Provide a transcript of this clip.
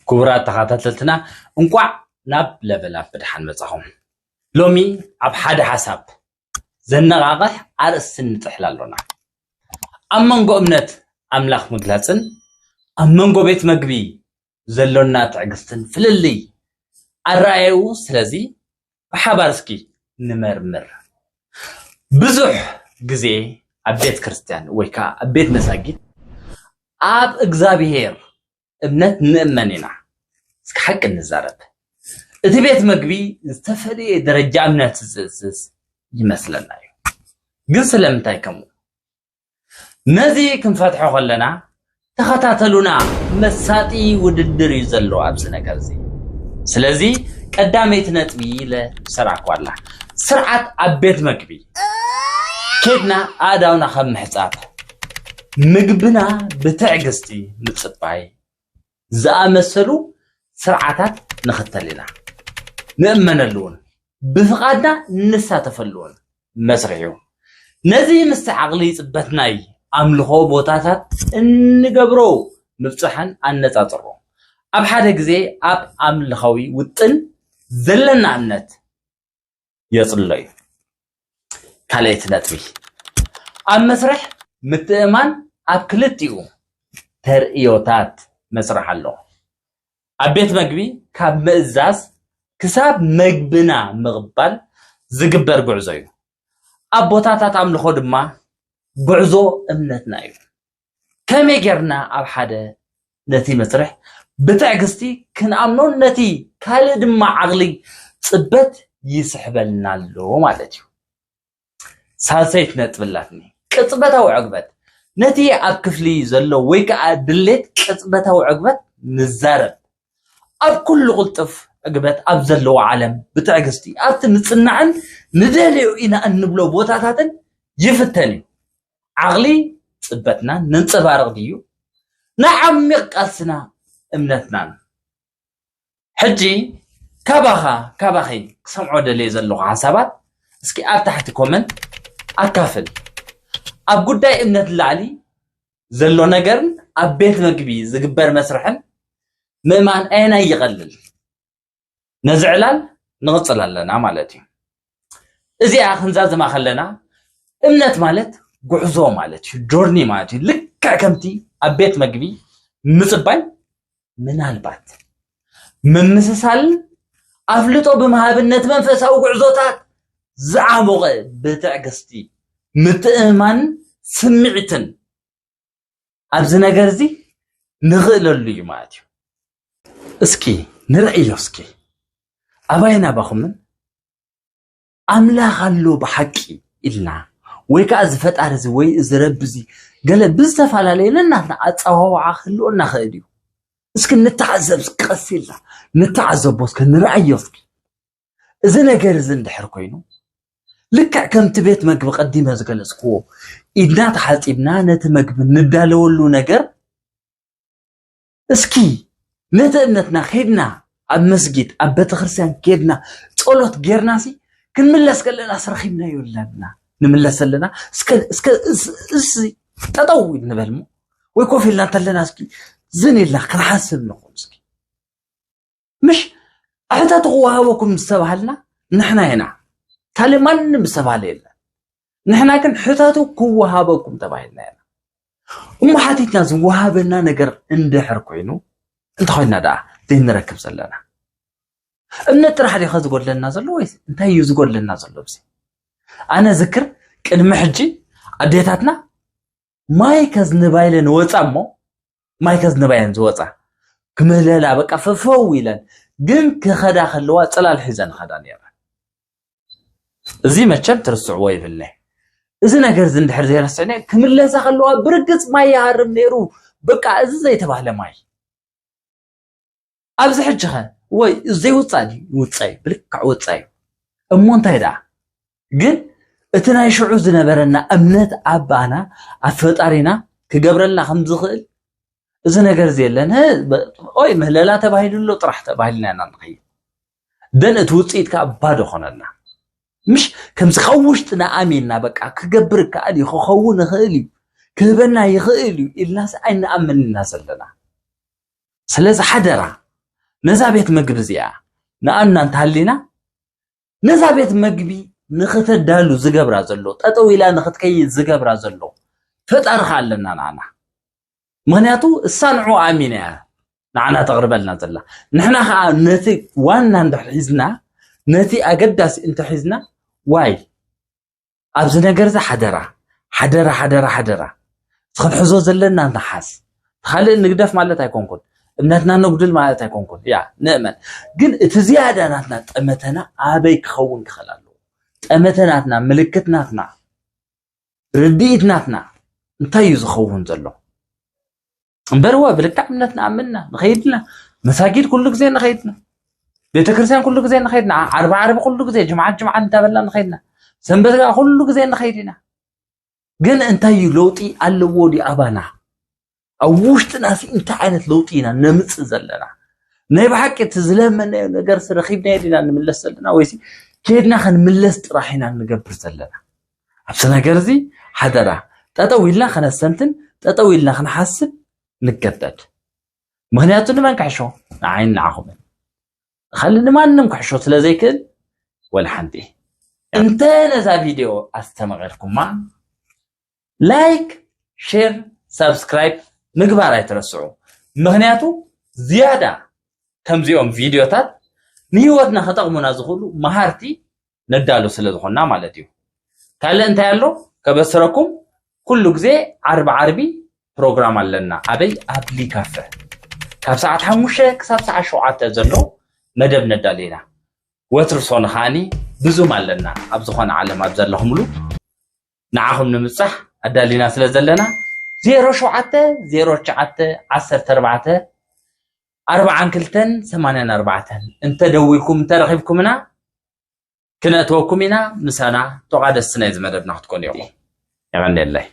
ክቡራት ተኸታተልትና፣ እንቋዕ ናብ ለቨል ኣፕ ብደሓን መጻኹም። ሎሚ ኣብ ሓደ ሓሳብ ዘነቓቕሕ ኣርእስቲ ንጥሕል ኣሎና። ኣብ መንጎ እምነት ኣምላኽ ምግላጽን ኣብ መንጎ ቤት መግቢ ዘሎና ትዕግስትን ፍልልይ ኣረኣየኡ። ስለዚ ብሓባር እስኪ ንመርምር። ብዙሕ ግዜ ኣብ ቤት ክርስቲያን ወይ ከዓ ኣብ ቤት መሳጊድ ኣብ እግዚኣብሔር እምነት ንእመን ኢና። እስኪ ሓቂ ንዛረብ። እቲ ቤት መግቢ ዝተፈለየ ደረጃ እምነት ዝእዝዝ ይመስለና እዩ። ግን ስለምንታይ ከምኡ? ነዚ ክንፈትሖ ከለና ተኸታተሉና። መሳጢ ውድድር እዩ ዘሎ ኣብዚ ነገር እዚ። ስለዚ ቀዳመይቲ ነጥቢ ኢለ ዝሰራዕኳ ኣላ። ስርዓት ኣብ ቤት መግቢ። ኬድና ኣእዳውና ካብ ምሕጻብ፣ ምግብና ብትዕግስቲ ምጽባይ ዝኣመሰሉ ስርዓታት ንኽተል ኢና። ንእመነሉ እውን ብፍቓድና ንሳተፈሉ እውን መስርሕ እዩ። ነዚ ምስቲ ዓቕሊ ጽበት ናይ ኣምልኾ ቦታታት እንገብሮ ምብጻሕን ኣነጻጽሮ። ኣብ ሓደ ግዜ ኣብ ኣምልኻዊ ውጥን ዘለና እምነት የጽሎ እዩ። ካልኣይቲ ነጥቢ፣ ኣብ መስርሕ ምትእማን ኣብ ክልቲኡ ተርእዮታት መስርሕ ኣሎ። ኣብ ቤት መግቢ ካብ ምእዛዝ ክሳብ መግብና ምቕባል ዝግበር ጉዕዞ እዩ። ኣብ ቦታታት ኣምልኾ ድማ ጉዕዞ እምነትና እዩ። ከመይ ጌርና ኣብ ሓደ ነቲ መስርሕ ብትዕግስቲ ክንኣምኖን ነቲ ካልእ ድማ ዓቕሊ ጽበት ይስሕበልና ኣሎ ማለት እዩ። ሳልሰይቲ ነጥቢ ኣላትኒ፣ ቅጽበታዊ ዕግበት። ነቲ ኣብ ክፍሊ ዘሎ ወይ ከኣ ድሌት ቅጽበታዊ ዕግበት ንዛረብ። ኣብ ኩሉ ቅልጡፍ ዕግበት ኣብ ዘለዎ ዓለም ብትዕግስቲ ኣብቲ ንጽናዕን ንደልዮ ኢና እንብሎ ቦታታትን ይፍተን እዩ። ዓቕሊ ጽበትና ነንጸባርቕ ድዩ? ንዓሚቕ ቃልስና እምነትናን። ሕጂ ካባኻ፣ ካባኺ ክሰምዖ ደልየ ዘለኹ ሓሳባት እስኪ ኣብ ታሕቲ ኮመንት ኣካፍል። ኣብ ጉዳይ እምነት ላዕሊ ዘሎ ነገርን ኣብ ቤት መግቢ ዝግበር መስርሕን ምእማን ኣየናይ ይቐልል? ነዚ ዕላል ንቕጽል ኣለና ማለት እዩ። እዚኣ ክንዛዝማ ከለና እምነት ማለት ጉዕዞ ማለት እዩ፣ ጆርኒ ማለት እዩ። ልክዕ ከምቲ ኣብ ቤት መግቢ ምጽባይ ምናልባት ምምስሳልን ኣፍልጦ ብምሃብን ነቲ መንፈሳዊ ጉዕዞታት ዝዓሞቐ ብትዕግስቲ ምትእምማንን ስምዒትን ኣብዚ ነገር እዚ ንኽእለሉ እዩ ማለት እዩ። እስኪ ንርእዮ እስኪ ኣባይን ኣባኹምን ኣምላኽ ኣሎ ብሓቂ ኢልና ወይ ከዓ እዚ ፈጣሪ እዚ ወይ እዚ ረቢ እዚ ገለ ብዝተፈላለየ ነናትና ኣፀዋውዓ ክህልወና ኽእል እዩ። እስኪ ንተዓዘብ፣ ቀስ ኢልና ንተዓዘቦ እስኪ ንርኣዮ እስኪ። እዚ ነገር እዚ እንድሕር ኮይኑ ልክዕ ከምቲ ቤት መግቢ ቀዲመ ዝገለፅክዎ ኢድና ተሓፂብና ነቲ መግቢ ንዳለወሉ ነገር እስኪ ነቲ እምነትና ኬድና ኣብ መስጊድ ኣብ ቤተክርስትያን ኬድና ጸሎት ጌርናሲ ክንምለስ ከለና ስረኺብናዮ ኣለና ንምለስ ኣለና እስከ እስከ እስ- እስ ጠጠው ንበልሞ ወይ ኮፍ ኢልና እንተለና እስኪ ዝን ኢልና ክንሓስብ ንኹን እስኪ ምሽ ሕተቱ ክወሃበኩም ዝተባሃልና ንሕና ኢና ካልእ ማንም ዝተባሃለ የለን ንሕና ግን ሕተቱ ክወሃበኩም ተባሂልና ኢና እሞ ሓቲትና ዝወሃበና ነገር እንድሕር ኮይኑ እንተኾይና ደኣ ዘይንረክብ ዘለና እምነት ጥራሕ ዲኸ ዝጎድለና ዘሎ ወይስ እንታይ እዩ ዝጎድለና ዘሎ ብዚ ኣነ ዝክር ቅድሚ ሕጂ ኣዴታትና ማይ ከዝንባ ኢለን ወፃ እሞ ማይ ከዝንባ እየን ዝወፃ ክምህለላ በቃ ፈፈው ኢለን ግን ክኸዳ ከለዋ ፅላል ሒዘን ኸዳ ነይረን እዚ መቸም ትርስዕዎ ይብልኒ እዚ ነገር እዚ እንድሕር ዘይረስዕኒ ክምለሳ ከለዋ ብርግፅ ማይ ይሃርም ነይሩ በቃ እዚ ዘይተባህለ ማይ ኣብዚ ሕጂ ኸ ወይ ዘይውፃእ ድዩ ይውፃእ እዩ ብልክዕ ውፃእ እዩ እሞ እንታይ ደኣ ግን እቲ ናይ ሽዑ ዝነበረና እምነት ኣባና ኣብ ፈጣሪና ክገብረልና ከም ዝኽእል እዚ ነገር እዚ የለን ኦይ ምህለላ ተባሂሉ ኣሎ ጥራሕ ተባሂልና ኢና ንኸይድ ደን እቲ ውፅኢት ከዓ ባዶ ኾነልና ምሽ ከምዚ ካብ ውሽጥና ኣሚንና በቃ ክገብር ይከኣል እዩ ክኸውን ይኽእል እዩ ክህበና ይኽእል እዩ ኢልናስ ኣይንኣምን ኢና ዘለና ስለዚ ሓደራ ነዛ ቤት ምግቢ እዚኣ ንኣምና እንተሃሊና፣ ነዛ ቤት ምግቢ ንኽተዳሉ ዝገብራ ዘሎ፣ ጠጠው ኢላ ንኽትከይድ ዝገብራ ዘሎ ፈጣሪ ከኣ ኣለና ንዓና። ምኽንያቱ እሳ ንዑ ኣሚና እያ ንዓና ተቕርበልና ዘላ። ንሕና ከኣ ነቲ ዋና እንድሕር ሒዝና፣ ነቲ ኣገዳሲ እንተ ሒዝና፣ ዋይ፣ ኣብዚ ነገር እዚ ሓደራ፣ ሓደራ፣ ሓደራ፣ ሓደራ። እቲ ክንሕዞ ዘለና ንሓዝ። ካልእ ንግደፍ ማለት ኣይኮንኩን። እምነትና ነጉድል ማለት ኣይኮንኩን። ያ፣ ንእመን። ግን እቲ ዝያዳ ናትና ጠመተና ኣበይ ክኸውን ክኽእል ኣለዎ? ጠመተ ናትና፣ ምልክት ናትና፣ ርድኢት ናትና እንታይ እዩ ዝኸውን ዘሎ? እምበር እወ ብልክዕ እምነት ንኣምንና ንኸይድና፣ መሳጊድ ኩሉ ግዜ ንኸይድና፣ ቤተክርስትያን ኩሉ ግዜ ንኸይድና፣ ዓርቢ ዓርቢ ኩሉ ግዜ፣ ጅምዓት ጅምዓት እንተበልና ንኸይድና፣ ሰንበት ከዓ ኩሉ ግዜ ንኸይድ ኢና። ግን እንታይ እዩ ለውጢ ኣለዎ ድዩ ኣባና? ኣብ ውሽጥና ሲ እንታይ ዓይነት ለውጢ ኢና ነምጽእ ዘለና? ናይ ብሓቂ እቲ ዝለመናዮ ነገር ሲ ረኺብናዮ ዲና ንምለስ ዘለና? ወይሲ ከይድና ክንምለስ ጥራሕ ኢና ንገብር ዘለና? ኣብዚ ነገር እዚ ሓደራ ጠጠው ኢልና ከነስተንትን ጠጠው ኢልና ክንሓስብ ንገደድ። ምኽንያቱ ንመን ክሕሾ? ንዓይን ንዓኹምን። ካልእ ንማንም ክሕሾ ስለ ዘይክእል ወላ ሓንቲ። እንተ ነዛ ቪድዮ ኣስተማቒርኩማ፣ ላይክ፣ ሼር፣ ሳብስክራይብ ምግባር ኣይትረስዑ። ምኽንያቱ ዝያዳ ከምዚኦም ቪድዮታት ንህይወትና ከጠቕሙና ዝኽእሉ መሃርቲ ነዳሉ ስለ ዝኾንና ማለት እዩ። ካልእ እንታይ ኣሎ? ከበስረኩም፣ ኩሉ ግዜ ዓርቢ ዓርቢ ፕሮግራም ኣለና። ኣበይ? ኣብ ሊካፈ። ካብ ሰዓት ሓሙሽተ ክሳብ ሰዓት ሸውዓተ ዘሎ መደብ ነዳሉ ኢና። ወትሩ ሶኒ ከዓኒ ብዙም ኣለና። ኣብ ዝኾነ ዓለም ኣብ ዘለኹምሉ ንዓኹም ንምብጻሕ ኣዳሊና ስለ ዘለና፣ ዜሮ ሸውዓተ ዜሮ ትሽዓተ ዓሰርተ ኣርባዕተ ኣርባዓን ክልተን ሰማንያን ኣርባዕተን እንተ ደዊልኩም እንተ ረኺብኩምና፣ ክነእትወኩም ኢና። ምሳና ተቓደስቲ ናይዚ መደብና ክትኮኑ ኢኹም። የቐንየለይ።